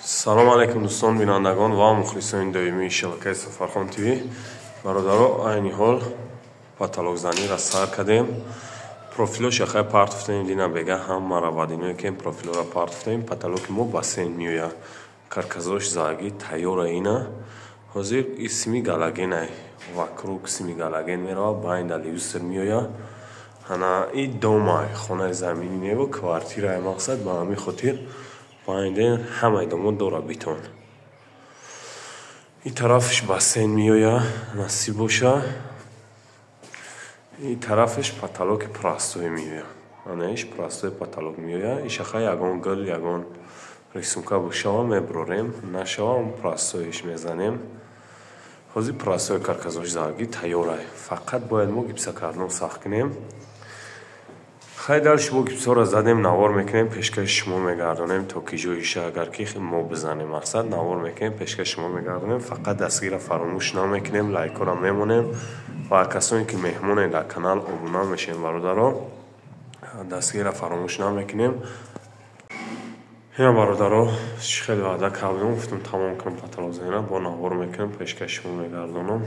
Салом алейкум дӯстон, бинандагон ва мухлисони доимии шабакаи Сафархон ТВ. Бародаро, айни ҳол потолокзаниро сар кардем. Профилоша хай партофтем, дина бега ҳамаро вадиное ки профилоро партофтем. Потолоки мо бассейн меояд. Карказош заги тайёра ина. Ҳозир и сими галогенай. Вокруг сими галоген мерава, байнда люстр меояд. Ана и домай, хонаи заминӣ неву квартираи мақсад, ба ҳамин хотир байнде ҳамаи домо дора бетон. И тарафаш бассейн меояд, насиб боша. И тарафаш потолоки простой меояд. Ана иш простой потолок меояд. Иша хай ягон гул, ягон рисунка бошава меброрем, нашава простоиш мезанем. Ҳозир простой карказош заги тайёрай. Фақат бояд мо гипсокартон сахт кунем. Хай дальше бо гипсоро задем, навор мекунем, пешкаши шумо мегардонем, то ки ҷоиша агар ки мо бизанем, мақсад навор мекунем, пешкаши шумо мегардонем. Фақат дастгирро фаромӯш намекунем, лайкҳоро мемонем ва касоне ки меҳмонед дар канал обуна мешем, бародаро, дастгирро фаромӯш намекунем. Ина бародаро, чӣ хеле ваъда кардем, гуфтам тамом кунам потолокзанира, бо навор мекунем, пешкаши шумо мегардонам.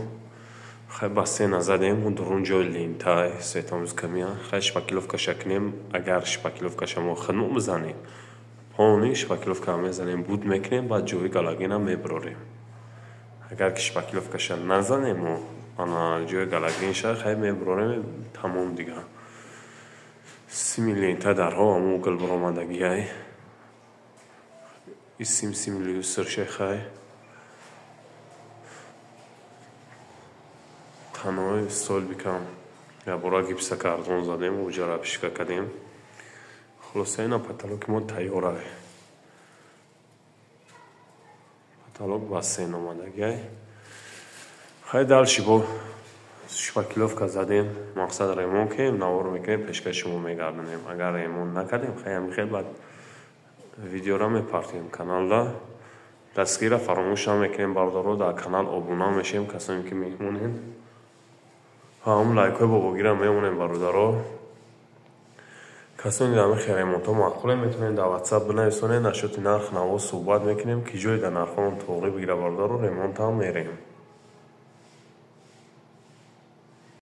Хай бассейна задем, дурун ҷои лентай, светомӯз камия. Хай шпаклёвкаша кунем, агар шпаклёвкаша мо худмо бизанем, полный шпаклёвка мезанем, буд мекунем, баъд ҷои галогена меброрем. Агар ки шпаклёвкаша назанем, ана ҷои галогенша хай меброрем, тамом дига. Сими лента дарҳо ҳамон гул баромадагиай. И сим сими люстрше хай. Танои столбикам якбора гипсокартон задем, уҷара пишка кардем. Хулоса ина потолоки мо тайёрай. Потолок бассейн омадагиай. Хай дальше бо шпаклёвка задем, мақсад ремонт кунем, навор мекунем, пешкаши шумо мегардонем. Агар ремонт накардем, хай ҳамин хел баъд видеоро мепартоем каналда. Дастгирро фаромӯш намекунем, бародаро, дар канал обуна мешем, касоне ки меҳмонед. Ҳам лайкҳои бобогирро мемонем, бародаро. Касоне дар ҳамин ремонтҳо маъқуле, метавонед дар ватсап бинависонед, нашоти нарх наво суҳбат мекунем, ки ҷое дар нархҳоон тоғрӣ бигира, бародаро, ремонтам мерем.